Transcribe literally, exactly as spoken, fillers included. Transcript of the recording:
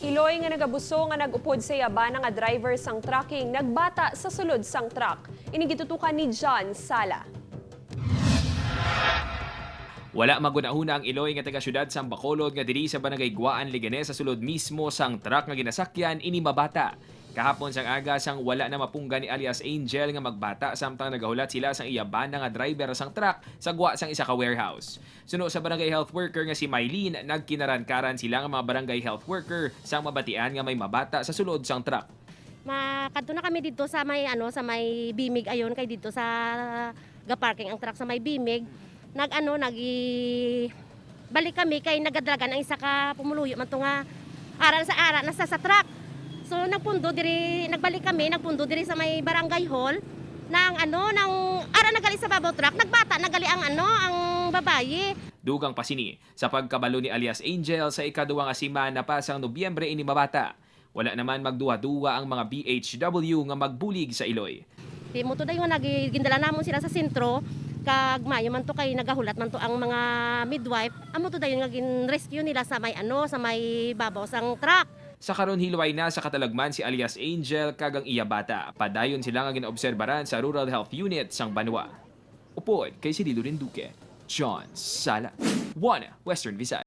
Iloy nga nagabuso nga nag-upod sa iya bana nga driver sang trucking nagbata sa sulod sang truck. Ini gitutukan ni John Sala. Wala maghunahuna ang Iloy nga taga-siyudad sang Bacolod nga diri sa Barangay Guaan, Leganes, sa sulod mismo sang truck nga ginasakyan ini mabata. Kahapon sang aga, sang wala na mapunggan ni alias Angel nga magbata samtang nagahulat sila sang iya bana nga driver sang truck sa gwa sang isa ka warehouse. Suno sa barangay health worker nga si Mylene, nagkinarankaran sila nga mga barangay health worker sang mabatian nga may mabata sa sulod sang truck. Makadto na kami didto sa may ano, sa may Bimig ayon, kay didto sa ga-parking ang truck sa may Bimig. Nag ano, nag balik kami kay nagadalagan ang isa ka pumuluyo man to nga ara sa ara na sa, sa truck. So nagpundo diri, nagbalik kami, nagpundo diri sa may barangay hall nang ano, nang ara nagali sa babaw truck, nagbata nagali ang ano, ang babayi. Dugang pa sini, sa pagkabalo ni alias Angel, sa ikaduwa nga semana pa sang Nobyembre ini mabata. Wala naman magduwa-duwa ang mga B H W nga magbulig sa Iloy. Di mo to dayon nga nagi-, gindala namon sila sa sentro, kag maayo man to kay nagahulat man to ang mga midwife. Amo to dayon nga gin-rescue nila sa may ano, sa may babaw sang truck. Sa karon, hilway na sa katalagman si alias Angel kag ang iya bata. Padayon sila nga ginaobserbaran sa Rural Health Unit sang banwa. Upod kay Cirilo Rinduque, John Sala, One Western Visayas.